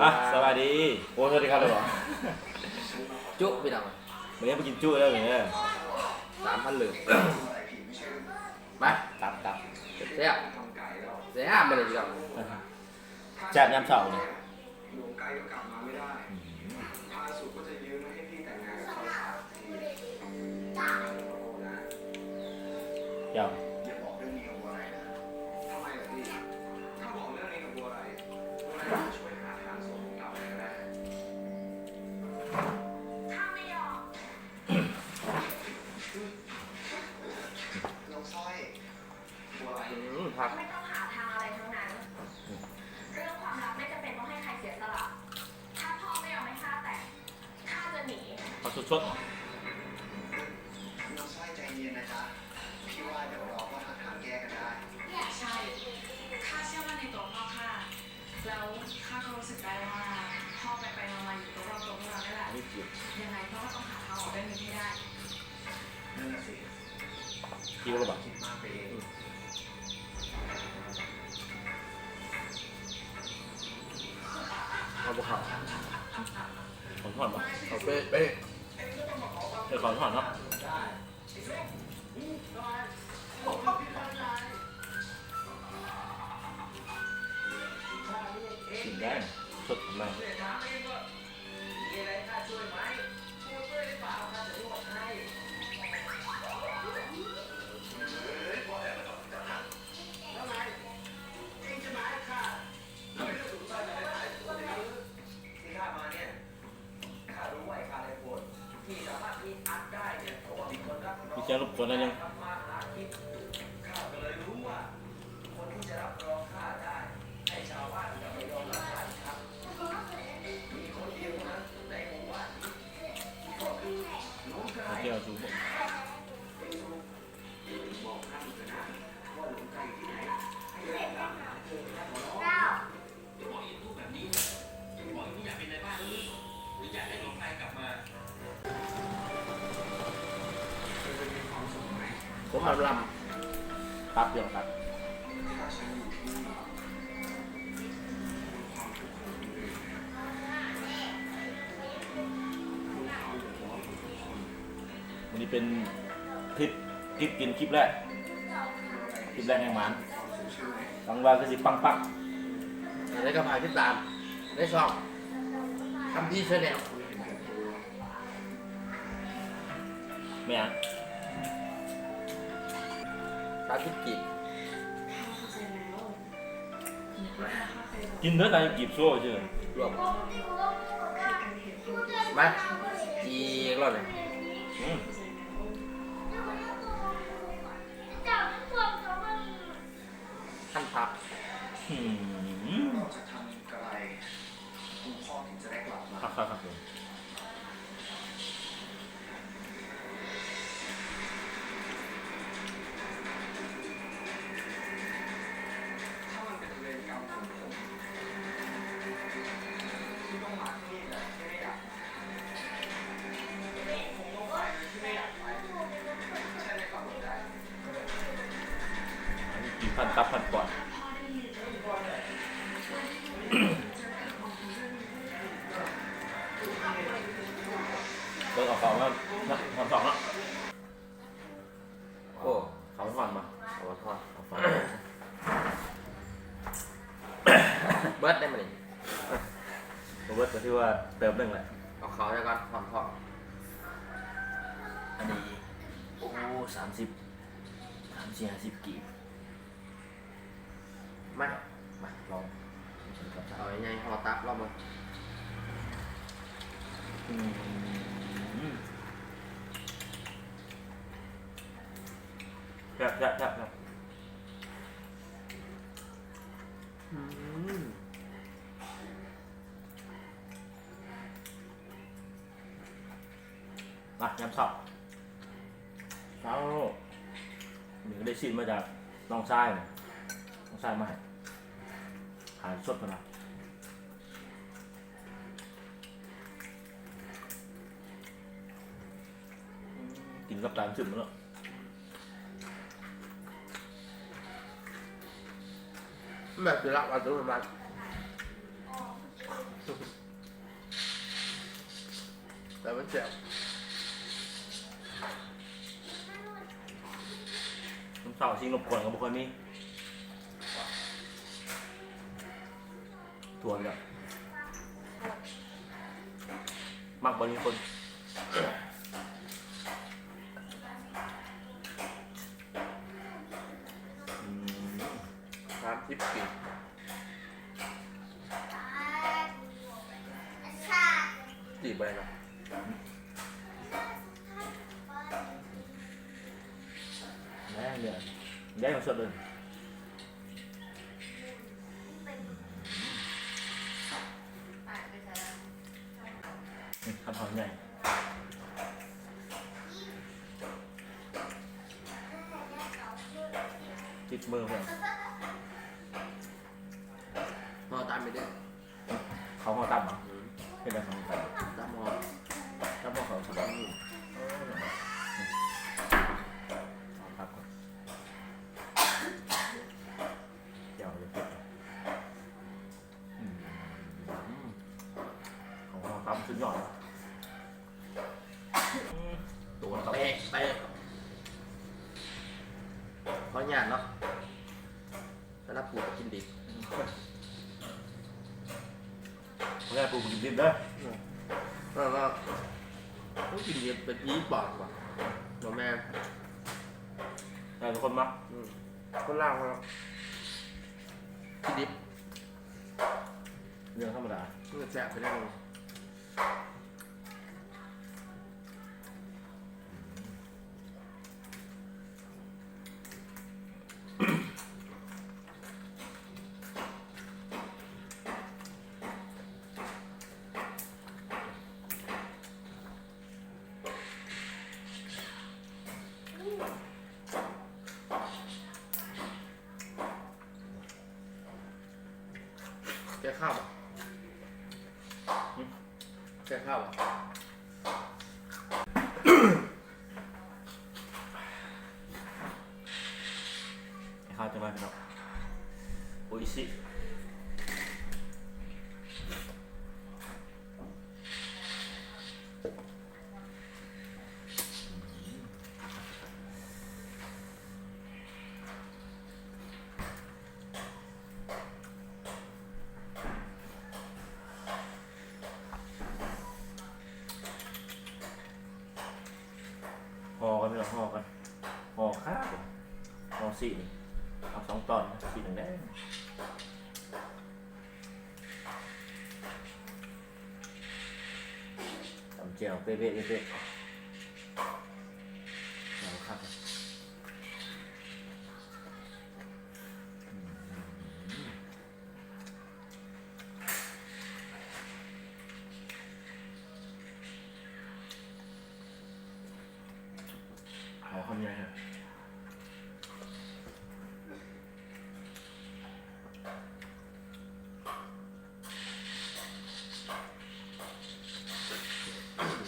ອ່ະ ສະບາຍດີ. ໂອ້ ສະຫວັດດີຄັບເດີ. ຈຸພີ່ນ້ອງ ມື້ນີ້ໄປກິນຈຸເດີມື້ນີ້. ສາມພັນເລີຍ. ມາ ຕັບ ຕັບ ແຊບ ແຊບ ມື້ນີ້ພີ່ນ້ອງ. ແຊບຍາມເຊົ້ານີ້. ເຈົ້າ ອືມ ພັກ ไม่ต้องหาทางอะไรทั้งนั้น เรื่องความรักไม่จำเป็นต้องให้ใครเสียสละ ถ้าพ่อไม่ยอมให้ข้าแต่ง ข้าจะหนี ເອົາສົດໆ. น้องสร้อยใจเย็นนะจ๊ะ พี่ว่าเดี๋ยวเราก็หาทางแก้กันได้ ใช่ ข้าเชื่อมั่นในตัวพ่อข้า แล้วข้าก็รู้สึกได้ว่าพ่อไปๆมาๆอยู่รอบๆตัวพวกเรานี่แหละ ยังไงพ่อก็ต้องหาทางออกเรื่องนี้ให้ได้ นั่นน่ะสิ ຫິວແລ້ວບໍ່? ເອົາບໍ່ເຂົ້າ ເຂົ້າຮ້ອນບໍ່? ເຂົ້າເປະເປະ ເອີ ເຂົ້າຮ້ອນເນາະ. ຊິມໄດ້ ສົດມາກ. ມີเสียงรบกวนหน่อยหนึ่ง. โอเค เอาสูง ຜົມລຳໆ ຕັບ ເລື່ອງຕັບ. ມື້ນີ້ເປັນທຣິບ ທຣິບກິນຄລິບແລກ ຄລິບແລກແຮງໝານ ຫວັງວ່າຄືຊິປັງໆ. ຈັ່ງໃດກໍຝາກຕິດຕາມໃນຊ່ອງຄຳພີແຊນແນວ. ແມ່ນຫຍັງ? ສາມສິບກີບ. ກິນເດີ ສາມສິບກີບ ໂຊຊື່. ລວມ ມາ ອີກລອບໜຶ່ງ. ອືມ ຄັນຜັກ. ອືມ ຄັກໆໆ. ກິນພັນຕັບພັນປອດ. ເບິ່ງເອົາເຂົ້າມານຳ ນຳທ້ອງເນາະ. ໂອ້ ເຂົ້າຮ້ອນບໍ່? ເຂົ້າຮ້ອນ ເຂົ້າຮ້ອນ. ເບິດໄດ້ມື້ນີ້ ບໍ່ເບິດກໍຖືວ່າເຕີມໜຶ່ງແຫຼະ. ເອົາເຂົ້າໃສ່ກ່ອນ ຮ້ອນທ້ອງ. ອັນນີ້ ໂອ້ ສາມສິບ ສາມສິບ ຫ້າສິບກີບ. ມາ ມາລອງ ເອົາໃຫຍ່ໆ ຫໍ່ຕັບລອງເບິ່ງ. ອືມ ແຊບໆໆໆ. ອືມ ມາ ຍາມເຊົ້າ ເຊົ້າ ນີ້ກໍໄດ້ຊີ້ນມາຈາກນ້ອງຊາຍ ນ້ອງຊາຍມາໃຫ້ ຂາຍສົດພຸ້ນນະ. ກິນກັບຕາມຊຶ້ມເນາະ. ແມ່ນຊິລະວ່າໂຕມັນ ແຕ່ມັນແຊບ. ມື້ເຊົ້າສິ່ງລົບກວນກໍບໍ່ຄ່ອຍມີ. ຖ້ວມແລ້ວ. ມັກບໍ່ມີຄົນ. ອືມ ສາມສິບກີບ. ຈີບໄປເນາະ. ແດງເດືອດ ແດງສົດເລີຍ. ອືມ ຄັນຫອມໃຫຍ່ ຕິດມືເພິ່ນ. ຫໍ່ຕຳໄປເດີ້. ເຂົ້າຫໍ່ຕຳບໍ? ອືມ ເຮັດແບບເຂົ້າຫໍ່ຕຳ. ຕຳຫໍ່ ຕຳຫໍ່ເຂົ້າ. ອືມ ເອົາຜັກກ່ອນ. ແຈ່ວເຜັດ. ອືມ ເຂົ້າຫໍ່ຕຳສຸດຍອດ. ອືມ ຕົວເປັະເປະ. ຂໍອະນຸຍາດເນາະ ສຳລັບຜູ້ກິນດິບ. ບໍ່ໄດ້ ຜູ້ບໍ່ກິນດິບເດີ. ອືມ ແຕ່ວ່າຜູ້ກິນດິບເປັນຜີປອບຫວາ? ບໍ່ແມ່ນ. ແຕ່ທຸກຄົນມັກ. ອືມ ຄົນລາວເນາະ ກິນດິບ ເລື່ອງທຳມະດາ. ມັນກໍແຊບໄປແລ້ວ. ແກ້ຄາວບໍ່? ຫຶ? ແກ້ຄາວບໍ່? ແກ້ຄາວຈັກໜ້ອຍພີ່ນ້ອງ. ໂອອິຊິ. ຫໍ່ກັນ ພີ່ນ້ອງ ຫໍ່ກັນ ຫໍ່ຂາວ ຫໍ່ຊີ້ນ ເອົາສອງຕອນ ຊີ້ນແດງໆ. ຕຳແຈ່ວເປະໆ ເປະໆ ແຈ່ວຄັກ. ເອົາຄຳໃຫຍ່ແທ້. ອືມ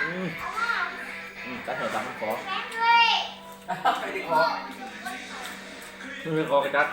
ອືມ ອືມ ຕັດຫົວຕັດຄອ ໄປດີຄໍ ໄປດີຄໍກະຈັດ.